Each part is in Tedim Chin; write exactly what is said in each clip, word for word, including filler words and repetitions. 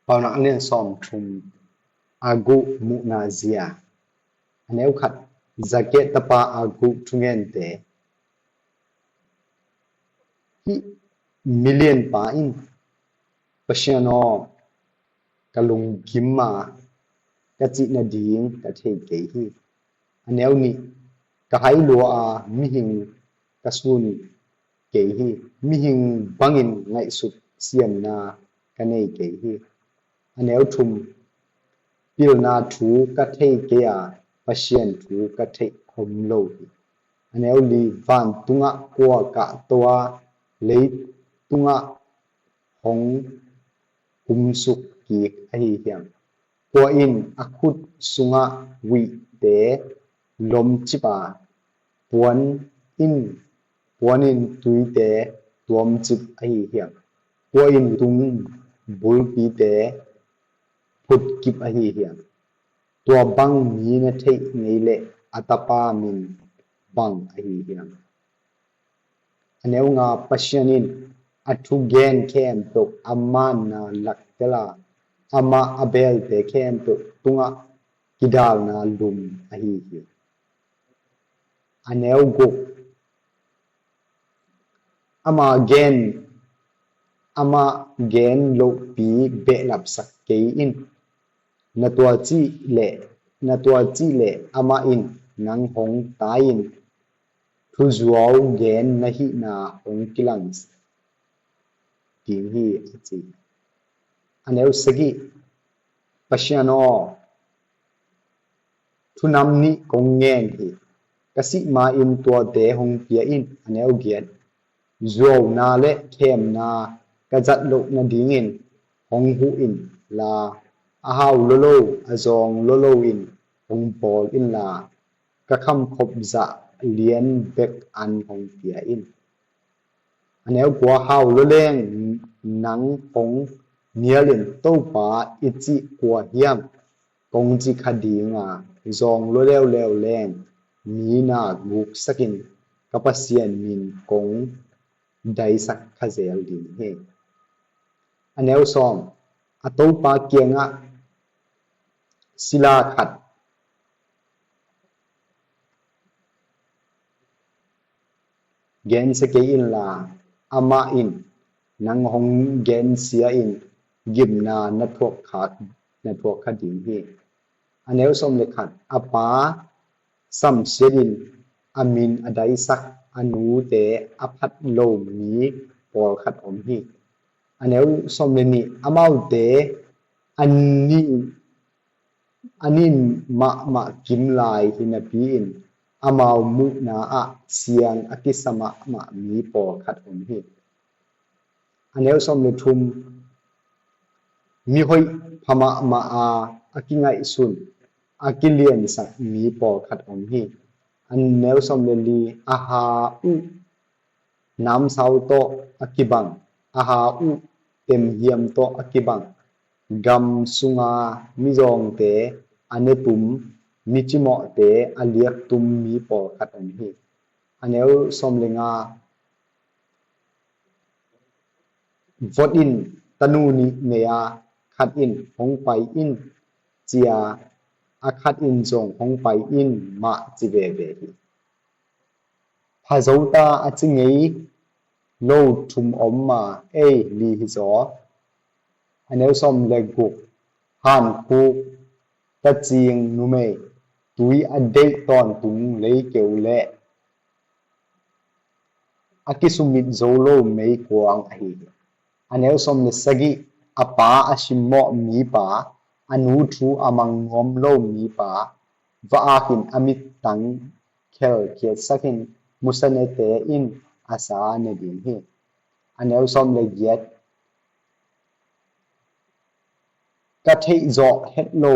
Paunak a lian sawmthum, Agur muhna zia. A neu khat, Zakeh tapa Agur thungente. Hih milianpa in, Pasian aw, ka lunggim a, ka cih nading ka thei kei hi. A neu nih, ka hai lua a, mihing ka sun kei hi. Mihing bangin ngaihsut siamna ka nei kei hi. A neu thum, pilna thu ka thei kei a, Pasian thu ka theih om lo hi. A neu li, vantungah kua kahto a, leitungah hong kumsuk kik ahi hiam? Kua in a khut sungah huihte lomcip a, puan in, puan in tuite tuamcip ahi hiam? Kua in tung bulpite phutkip ahi hiam? Tua bang mi na theih ngei leh a tapa min bang ahi hiam? A neu nga, Pasian in a thugen khempeuh a manna laktel a, amah a belte khempeuh tungah kidalna lum ahi hi. A neu guk, ama gen, ama gen lohpi behlapsak kei in. Na tua cih leh, na tua cih leh amah in nang hong tai in, thuzuau gen na hihna hong kilang ding hi, a ci. A neu sagih, Pasian aw, thunam nih kong ngen hi. Ka sih ma-in tuate hong pia in. A neu giat, zuauna le khemna ka zat loh nadingin hong huh in la, a hau lolo, a zawng lolo in hong bawl in la, ka khamkhop zah lian bek an hong pia in. A neu kua, hau loleng nang hong nial in, Topa i cih kua hiam? Kong ci kha ding a, zawng lua leuleu leng mi na guksak in, ka Pasian min kong daisak kha zel ding hi. A neu sawm, a Topa kiangah sila khat gensia kei inla, amah in nang hong gensia in gimna na thuak kha, na thuak kha ding hi. A neu sawm le khat, a pa samsiat in a min a daisak a nute a phat lo mi pawlkhat om hi. A neu sawm le nih, amaute a nih a nin mahmah kim lai hi napi-in amau muhna ah siang a kisa mahmah mi pawlkhat om hi. A neu sawm le thum, mihoih pha mahmah a, a kingaihsun, a kiliansak mi pawlkhat om hi. A neu sawm le li, a ha uh namsau tawh a kibang, a ha uh temhiam tawh a kibang, gam sunga mizawngte a netum, mi cimawhte a liaktum mi pawlkhat om hi. A neu sawm le nga, vot in tanu nih nei a, khat in hong pai in ci a, a khat in zong hong pai in mah ci veve hi. Pha zo ta a ci ngei lo thum om ma, ei li hi zaw. A neu sawm le guk, hankhuk tacing numei, tui a deih tawntung leikeu le a kisumit zo lo meikuang ahi hi. A neu sawm le sagih, a pa a simmawh mipa, a nu thu a mang nuam lo mipa, va-ak in a mittang khelkhiatsak in musanete in a sa ne ding hi. A neu sawm le giat, ka theih zawh het lo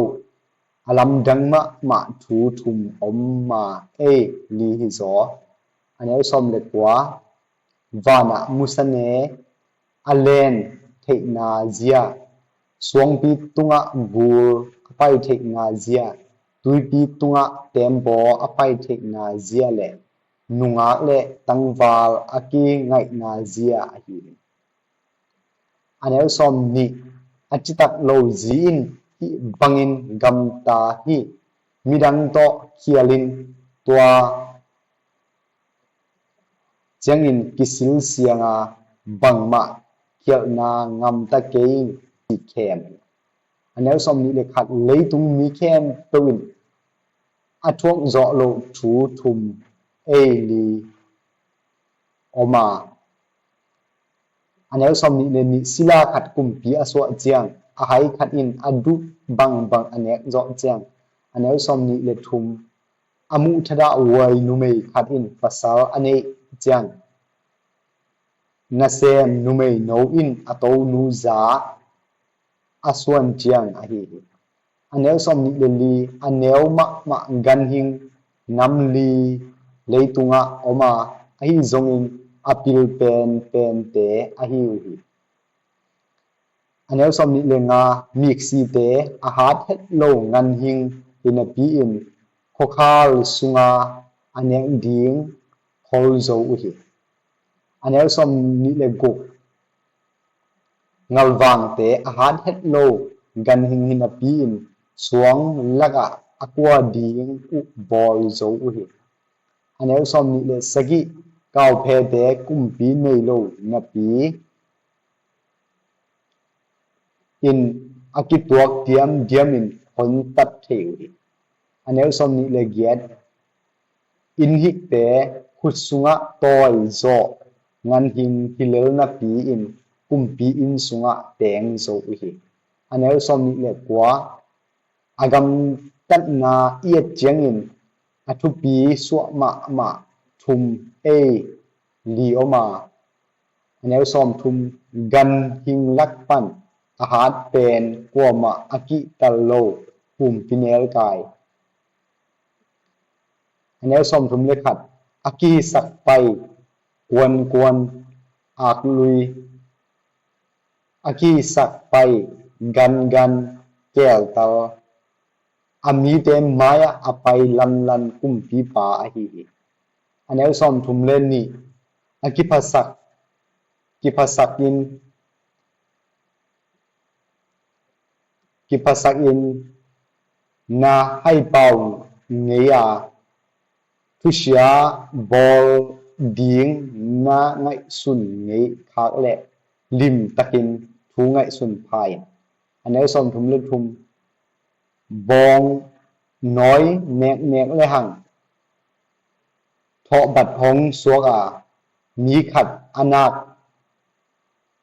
a lamdang mahmah thu thum om ma, ei li hi zaw. A neu sawm le kua, vanah musane a len theihna zia, suangpi tungah gul a pai theihna zia, tuipi tungah tembaw a pai theihna zia le nungak le tangval a kingaihna zia ahi hi. A neu sawm nih, a citak lo zi in hih bangin gamta hi. Midang tawh khialin tua ciangin kisilsianga bangmah khialhna ngamta kei in ci khem hi. A neu sawmnih le khat, leitung mi khempeuh in a thuak zawh loh thu thum ei li om a, a neu sawmnih le nih, sila khat kumpi a suah ciang, a hai khat in a duh bangbang a nek zawh ciang, a neu sawmnih le thum, a muh thadah huai numei khat in pasal a neih ciang, nasem numei no in a tonu za a suan ciang ahi hi. A neu sawmnih le li, a neu mahmah ganhing nam li leitungah om a, ahi zongin a pil penpente ahi uh hi. A neu sawmnih le nga, miksite a hat het lo ganhing hi napi-in khuakhal sunga a nek ding khol zo uh hi. A neu sawmnih le guk, ngalvangte a hat het lo ganhing hi napi-in suang lakah a kua ding uh bawl zo uh hi. A neu sawmnih le sagih, kauphete kumpi nei lo napi in a kituak diamdiam in hontat thei uh hi. A neu sawmnih le giat, innhikte khut sungah tawi zawh ganhing hi lel napi-in kumpi inn sungah teng zo uh hi. A neu sawmnih le kua, a gamtatna i et ciangin a thupi suah mahmah thum ei li om a, a neu sawmthum, ganhing lak pan a hat pen kuamah a kihtal lo humpinelkai. A neu sawmthum le khat, a kihisak pai kuankuan aklui, a kihisak pai gangan keltal, a mite mai-ah a pai lanlan kumpipa ahi hi. A neu sawmthum le nih, a kiphasak, kiphasak in, kiphasak in na haipau ngei a, thusia bawl ding na ngaihsun ngei khak leh limtakin thu ngaihsun pha in. A neu sawmthum le thum, bawng nawi neknek lehang thawhbat hong suak a, mi khat a nak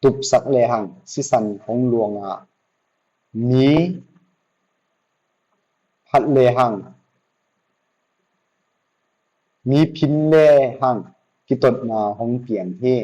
tupsak lehang sisan hong luang a, mi phat lehang, mi phin lehang kitotna hong piang hi.